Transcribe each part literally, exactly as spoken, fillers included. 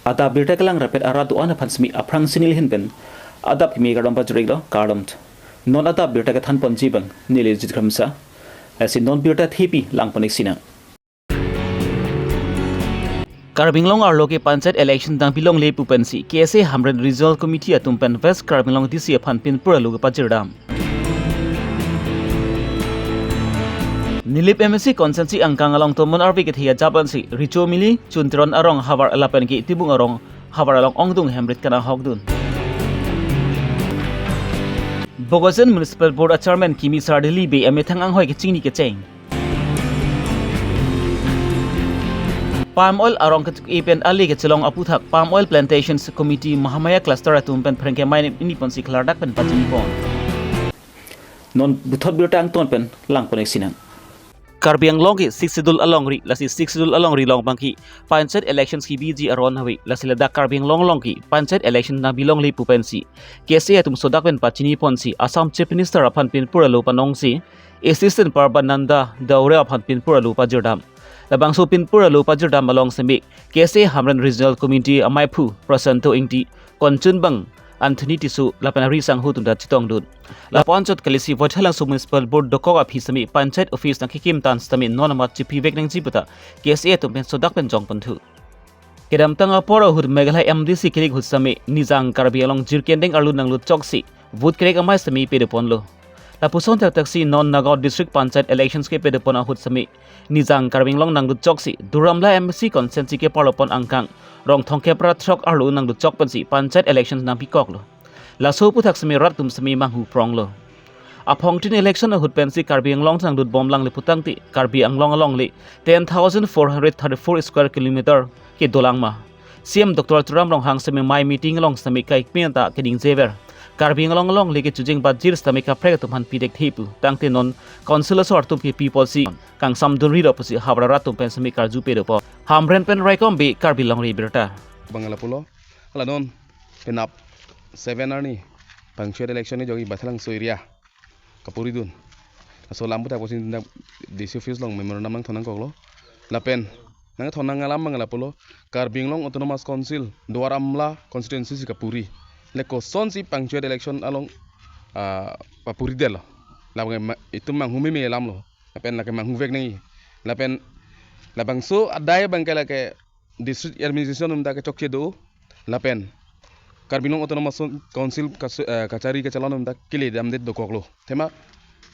Adap birta kelang rapet arat do-an aphan semi aphrangsi neli ahin pen adap kimi kardom pajir-iklo, kardom. Non adap birta kethan ponji abang neli Jit Kramsa. Lasi non birta thepi lang pon-ik sinang. Karbi Anglong arlo ke panchayat election nangpilongle pu pensi K S A Hamren Regional Committee atum pen West Karbi Anglong D C aphan pinpur alo kepajirdam. Nilip M A C constituency angkang along tomon arve kethe ajap ansi Richo Mili, Chun Teron arong havar lapen ke Tibung arong havar along ongdung hemrit kana hokdun. Bokajan Municipal Board a Chairman Kimi Sardili Bey amethang anghoi kechingni kecheng. Palm oil arong ketuk-e pen ali kechelong aputhak Palm Oil Plantations Committee Mahamaya Cluster atum pen pherangke mai ini ponsi klardak pen pachini pon. Non puthot birta angton pen lang pon-ik sinang. Karbi Anglong ke Sixth Schedule alongri, lasi Sixth Schedule alongri along abang ke panchayat elections kebiji aron ave, lasi ladak Karbi Anglong along ke panchayat election nangpilongle pu pensi K S A atum sodak pen pachini ponsi Assam Chief Minister aphan pinpur alo panongsi Assistant Parbananda Daure aphan pinpur alo pajirdam. Labangso pinpur alo pajirdam along semi K S A Hamren Regional Committee amaiphu Prasanto Ingti, konchunbang Anthony Tisso lapen ari sangho atum ta chetongdun. Lapu anchot kalisi Baithalangso Municipal Board dokok aphi semi panchayat office nangkekim tan sitame non amat chipivek nangji puta K S A atum pen sodak pen jongponthu. Kedamtang apor ahut Meghalaya M D C kerek ahut semi Nijang Karbi Anglong jirkendeng arlo nanglut choksi vote kerek amei semi pedoponlo. Lapuson thakthak si non Nagaon District Panchayat elections kepedopon ahut semi Nijang Karbi Anglong nanglut choksi Duar Amla M A C constituency keparlopon angkang rong thomkep ra throk arlo nanglut chok pensi panchayat elections nangpikoklo. Laso aputhak semi rat atum semi manghu pronglo. Aphongtin election ahut pensi Karbi Anglong nanglut bomlang le putangte Karbi Anglong alongle ten thousand four hundred thirty-four square kilometer kedolang ma. C M Doctor Tuliram Ronghang semi amei meeting along semi kaikpi anta keding jever. Karbi Anglong alongle kechojeng bajir semi kaprek atum aphan pidekthe pu. Tangte non council asor atum kepi policy kangsamdunri do pusi havar arat atum pen semi karju pedopo. Hamren pen Raikom Bey, Karbi Longri Abirta. Bangala pulo, ala non penap seven arni panchayat election ni jogi Baithalangso area kapuridun. Laso alam aputhak pusi dak D C office along memorandum nangthon nangkoklo. Lapen nangthon nang alam abang lapulo, Karbi Anglong Autonomous Council Duar Amla constituency si kapuri. Le kosonsi panchayat election along, ah, papuridetlo. Labang ma-, itum manghu meme alamlo. Lapen lake manghuvek nangji. Lapen labangso adai abang ke lake district administration atum ta kechokche do. Lapen Karbi Anglong Autonomous Council kas-, eh, kachari kachelong atum ta keledamdet dokoklo. Athema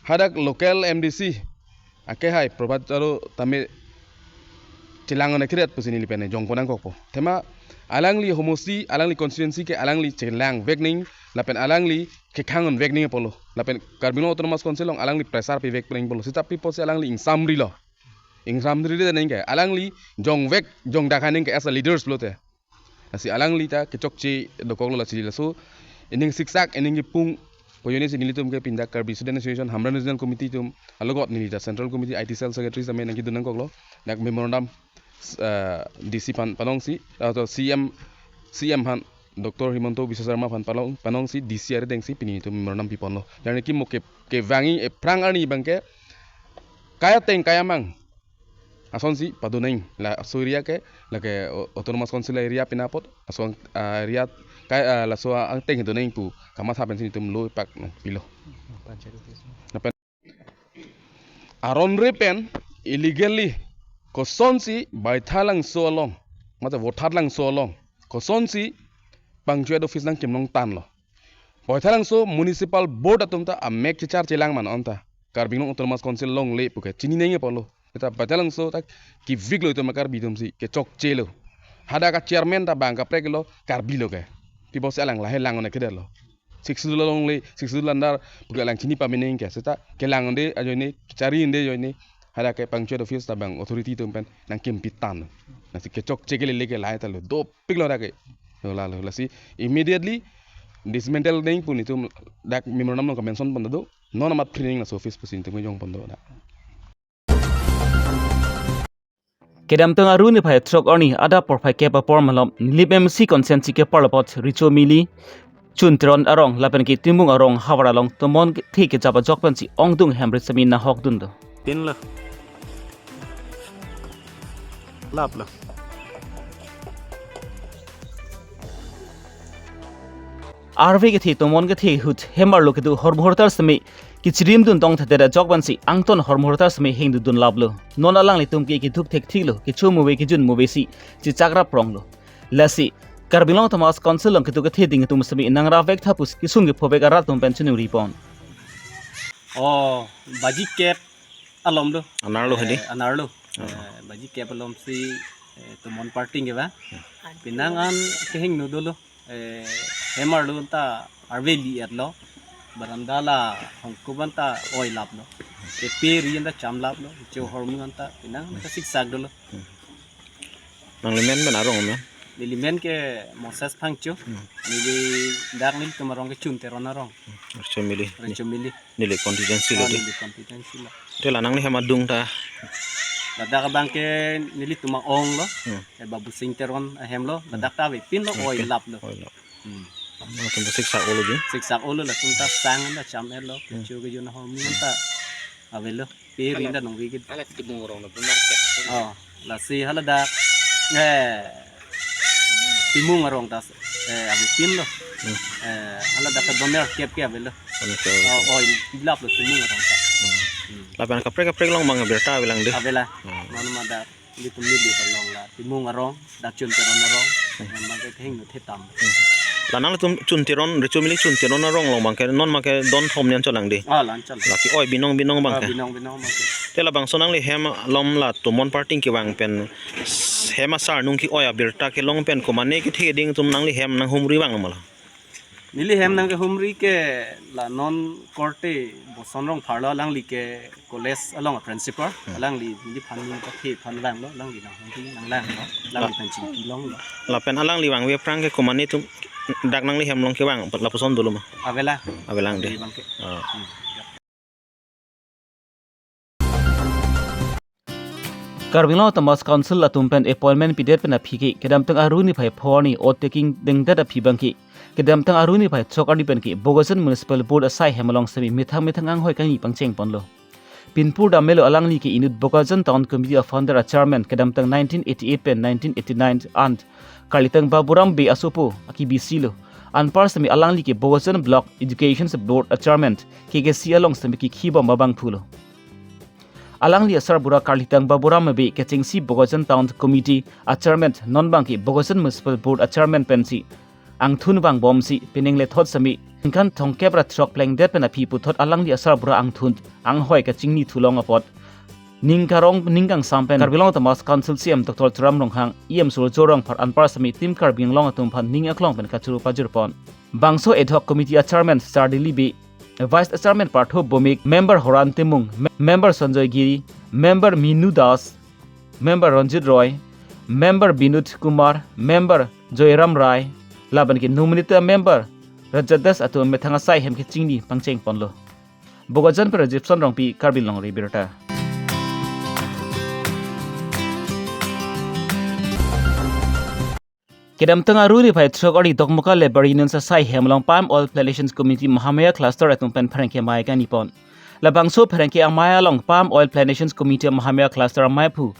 hadak local M D C akehai Prabhat Charo tame chelang-un-e kiret pusi neli pen jongpon nangkokpo. Athema alangli homosti, alangli constituency ke alangli chelangvek nangji, lapen alangli kekhang-unvek nangji apotlo. Lapen Karbi Anglong Autonomous Council along alangli pressure pivek nangji apotlo. Seta pi apotsi alangli ingsamrilo. Ingsamri de nangke alangli jongvek jongdak nangke as a leaders pulote. Lasi alangli ta kechokche dokoklo lasi laso ining siksak ining kipung pujoni si nelitum ke pindak Karbi Student Association Hamren Regional Committee atum alogot neli ta Central Committee I T Cell Secretary same nangkedun nangkoklo. Dak memorandum, eh, D C aphan panongsi atau C M, C M aphan Doctor Himanta Biswa Sarma aphan panong, panongsi D C arideng si pini itum memorandum piponlo. Jarni kimo ke, kevangji ephrang arni abang ke kaya teng kaya mang asonsi pado nangji, laso area ke, lake au-, Autonomous Council area pinapot, laso ang, ah, area ke, ah, laso angteng do nangji pu kamatha pensi itum lo ipak nangpilo. Lapen aron re pen illegally kosonsi Baithalangso along, mate Vothatlangso along, kosonsi panchayat office nangkim nangtanlo. Baithalangso Municipal Board atum ta amek chechar chelang ma non ta Karbi Anglong Autonomous Council alongle puke chini nangji apotlo. Seta Baithalangso ta keviklo itum Karbi atumsi kechokchelo. Hadak a chairman ta bang kaprek lo Karbi lo ke. Pi apotsi alang lahai lang-un-e kedetlo. Sixth Schedule alongle, Sixth Schedule under puke alang chini pame nangke. Seta kelang-unde ajoine, kechari-unde ajoine, hadak ke panchayat office ta bang authority atum pen nangkimpi tan. Lasi kechokche kelele ke lahai ta lo. Dopiklo hadak ke. Lo lalo. Lasi immediately dismantle nangji pu nelitum dak memorandum along kamention pon do. Non amat free nangji laso office pusi nelitum jongpon do dak. Kedamtang Aru niphai throk arni adap porphai kep apor malom Nilip M C constituency keparlopot Richo Mili, Chun Teron arong lapen ke Timbung arong havar along tomon the kejap ajok pensi ongdung hemrit semi nahokdun do. Tin lo. Lap lo. Arve kethe, tomon kethe ahut hem arlo kedo hormu hortar seme kechirim dun tong thekthedet ajok pensi angton hormu hortar seme hingdun dun laplo. Non alanglitum ke keduk thekthiklo, kecho move kejun move si chechak rap ronglo. Lasi Karbi Anglong Autonomous Council along kedo kethe ding atum seme nang ravek tha pusi kesung kephovek arat atum pen chiningri pon. Oh, baji kep alom do. Anerlo hedi? Eh, anerlo. Oh. Eh, baji kep alom si, eh, tomon parting ke ba. Pinang an kehingno dolo. Eh, hem arlo ta arve li-etlo. Baranda la hongkup anta oi laplo. Epe ri anta cham laplo. Cho hormu anta pinang anta siksak dolo. Nangli men pen arong men? Neli men ke Moses Phangcho. Hmm. Neli dak nelitum arong ke Chun Teron arong. Rechomili. Rechomili. Neli constituency lo. Ah, di. Neli constituency lo. Te la nangli hem adung ta? Ladak abang ke nelitum a-ong lo. Hmm. Eh, Babu Sing Teron ahem lo. Ladak ta avepin lo, hmm, oi, okay, laplo. Oi lap. Hmm. Latum ta siksak olo di? Siksak olo, latum ta sang anta cham-etlo. Hmm. Kecho kejun ahormu anta avelo. Pe ri anta nong vigit. Hala Timung arong na benar ke. Oh, lasi hala dak, eh, Timung arong ta, eh, avepin lo. Hmm. Eh, hala dak ta doner kep ke avelo. Doner kep. Oh, oh, oi laplo Timung arong ta. Hmm. Hmm. Lapen kaprek kaprek along abang birta avelang di? Avela. Hmm. Non ma dak nelitum neli along la Timung arong, dak Chun Teron arong, hmm, non abang ke kehingno thekthe tam. Hmm. La nangtum Chun Teron, Rechomili Chun Teron arong along abang ke, non abang ke don thom ni anchot lang di? Ah, la anchot lang. La ke-oi binong binong abang ke? Ah, binong binong abang ke. Te labangso nangli hem alom la tomon parting kevang pen hem asar nung ke-oi abirta kelong pen komatne kethe ding atum nangli hem nanghumri vanglo ma la? Neli hem nangkehumri ke la non korte Boson Rongphar lo, alangli ke college along a principal, hmm, alangli neliphan ning kethe aphan vanglo, alangli nanghumri nanglanglo, alangli, la, pen chingki longlo. Lapen alangli vangve aphrang ke komatne atum dak nangli hem along kevang lapuson dolo ma? Avela. Avelang de. Avela abang ke. Ah. Hmm. Karbi Anglong Autonomous Council atum pen appointment pidet pen aphi ke kedamtang Aru niphai pho arni oath taking dengdet aphi abang ke kedamtang Aru niphai throk arni pen ke Bokajan Municipal Board asai hem along seme methang methang anghoi kangni pangcheng ponlo. Pinpur dam melo, alangli ke inut Bokajan Town Committee a founder a chairman kedamtang nineteen eighty-eight pen nineteen eighty-nine an Karlitang Baburam Bey asopo akebisi lo. Anpar seme alangli ke Bokajan Block Education Board a chairman, K K C along seme kekhi bom abangphu lo. Alangli asarbura Karlitang Baburam Bey kechengsi Bokajan Town Committee a chairman, non abang ke Bokajan Municipal Board a chairman pensi angthun vangbomsi pining lethot seme ningkan thomkep ra throk plengdet pen aphi puthot alangli asarbura angthun anghoi kachingni thulong apot ning karong ning kangsam pen Karbi Anglong Autonomous Council C E M Doctor Tuliram Ronghang, E M Surjya Rongphar anpar seme Team Karbi Anglong atum aphan ning aklong pen kachoro pajir pon. Bangso ad hoc committee a chairman Sardili Bey, vice chairman Partho Bhowmik, member Horan Timung, me-, member Sanjoy Giri, member Minu Das, member Ranjit Roy, member Binod Kumar, member Joyram Rai, lapen ke nominated member Rajat Das atum methang asai hem kechingni pangcheng ponlo. Bokajan pen Rajibson Rongpi, Karbi Longri Abirta. Kedamtang Aru niphai throk arni Dokmoka Labour Union asai hem along Palm Oil Plantations Committee Mahamaya Cluster atum pen pherangke amei kangni pon. Labangso pherangke amei along Palm Oil Plantations Committee Mahamaya Cluster ameiphu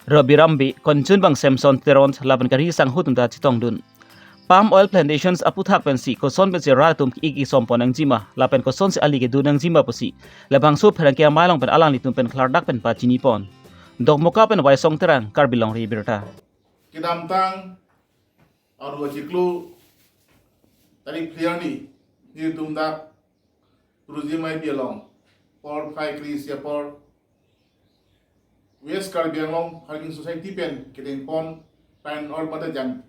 Rabiram Bey, konchun abang Samson Teron lapen kari sangho atum ta chetongdun. Palm Oil Plantations aphuthak pensi koson pensi rat atum ke-ik kesom pon nangjima lapen kosonsi ali kedo nangjima pusi labangso pherangke amei along pen alanglitum pen klardak pen pachini pon. Dokmoka pen Waisong Terang, Karbi Longri Abirta. Kedamtang Aru achiklo tarik phli arni, nelitum dak Tourism I P along, por phai kre-isi apor, West Karbi Anglong Farming Society pen kedeng pon, pen or pada jang,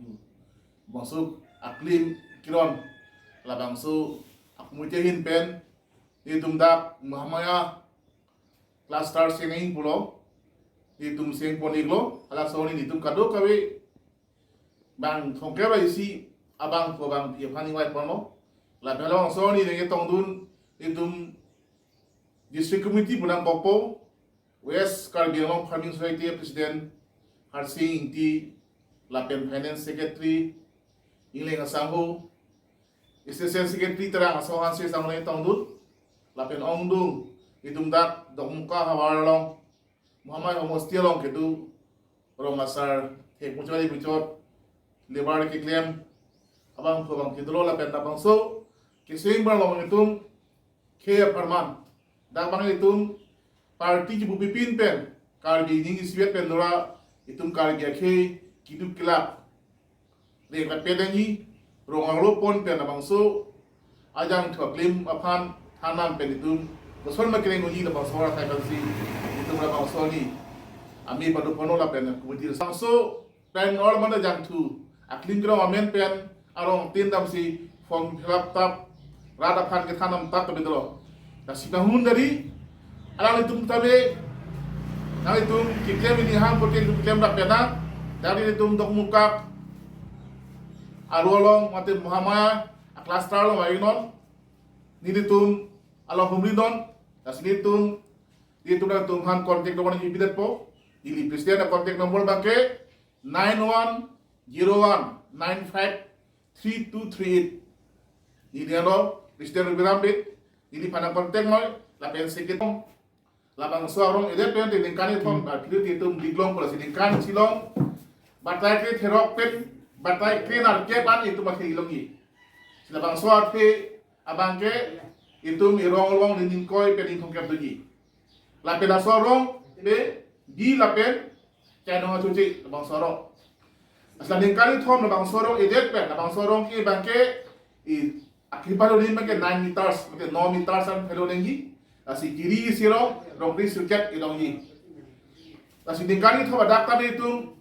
bangso aklim kiron, labangso akmuite ahin pen, nelitum dak Mahamaya Cluster seng-ing pulo, nelitum seng pon-iklo, halaso arni nelitum kadokave bang thomkep ra isi abangphu abangphi aphan ningvai ponlo. Lapen labangso arni neke tongdun nelitum District Committee pu nangkokpo, West Karbi Anglong Farming Society President Harsing Ingti, lapen Finance Secretary Ingleng Asangho, Assistant Secretary Terang Asong Hanse Sangho neke tongdun, lapen ongdung nelitum dak Dokmoka havar along, Mahamaya homosti along kedo rong asar, thek muchot ari muchot, labour keklem, Abang ko bang kidolo lapen labangso keseng bar long itum khei apharman. Dak bang itum party chibu pipin pen Karbi ning isivet pen dora itum Karbi akhei kiduk kelak reng lapen dangi rong arlo pon pen labangso ajangthu aklim aphan thanam pen itum koson ma kereng unji labangso ra thai pensi itum labangso ni ami padu pono lapen committee bangso pen or mana jangthu aklim kerong amen pen arong tin damsi form fill up tap rat aphan kethanam tap kami dolo. Lasi nahun dari alanglitum tabe nanglitum keklem ini ham kote itum klem rak penang dari itum Dokmoka arlo along mate Mahamaya a cluster along aingnon nelitum along humri non. Lasi nelitum nelitum nangtum han contact number nangpidet po. Neli president a contact number abangke nine one zero one nine five three two three eight. Neli ano president Rubiram Bey, neliphan nang contact noi lapen secretary labangso arong edet pen te ningkan ithom aphi itum diklong pula si ningkan isi along batai kre therok pen batai kre nerkep an itum akhei longji. Si labangso athe abangke itum erong along ning ingkoi pen ning thomkep doji. Lapen laso arong le di lapen chainong achuchi labangso arong. Asal ningkan ithom labangso arong edet pen labangso arong ke abangke i akhipa lo ning abangke nine meters mate no meters an phelo ningji. Lasi kiri isi arong rongkri sirkep ilongji. Lasi ningkan ithom adak tame itum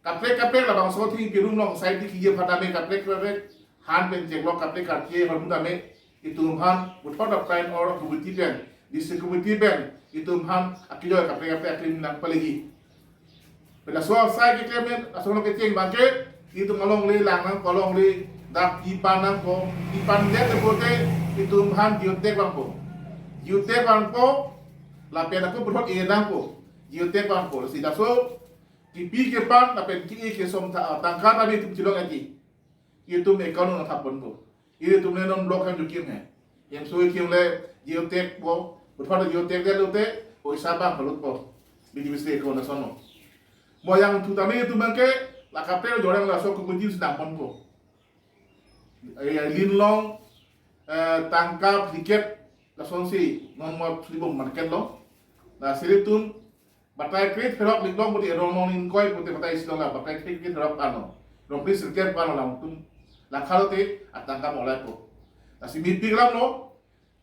kaprek kaprek labangso thing kirum long sai di kiji aphan tame kaprek kaprek han pen chenglo kaprek karki hol mu tame itum aphan puthot a time or committee pen district committee pen itum aphan akijoi kaprek kaprek aklim nangpaleji. Pen laso asai keklem pen laso along kecheng abangke itum alongle lang nangpo alongle dak ipan nangpo ipan det pote itum aphan geotag vangpo. Geotag vangpo lapen ako puthot e nangpo geotag vangpo. Lasi laso kipi kepan lapen ki-e kesom tha tangka tame itum chilong agi. Itum account nangthap ponpo. Ilitum le non block hem jukim he. Hem so kim le geotag po. Puthot geotag det lote poisa abang palutpo. Bidi bisi account asono. Mo jangthu tame itum abangke la kaprek jorang laso committee si nang ponpo. Eh, lin long eh, tangka phlikep lasonsi non mo phlibom market lo. Lasi itum batai kre therok liklong pute rong nong ingkoi pute batai isi lo la batai kre kre therok ano. Rongkri sirkep ano langtum. Lakhal te atangka molai po. Lasi mepik lam lo.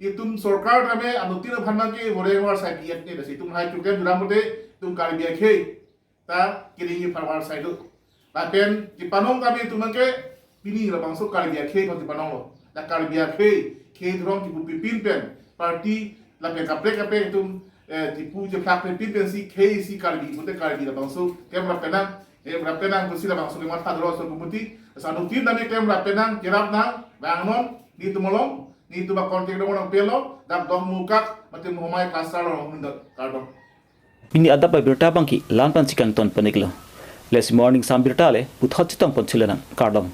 Itum sorkar tame anuttin aphan abangke voreng war sai biet ne lasi itum hai chukem juram pute itum Karbi akhei ta kiringi pharwar sai do. Lapen kipanong tame itum abangke pini labangso Karbi akhei aphan kipanong lo. La Karbi akhei khei therong kipu pipin pen party lapen kaprek kaprek itum eh, kipu chephlak pipin pensi khei isi Karbi pute Karbi labangso klem rap penang eh rap penang pusi labangso kematha dolo so kumuti. Sa anuttin tame klem rap penang kerap nang bang non nelitum along nelitum a contact number nangpelo dak Dokmoka mate Mahamaya cluster along hundot kardom. Pini adap abirta abangke la-an pensi kangton pon-iklo. Lasi morning sam birta le puthot chetong pon thulo nang kardom.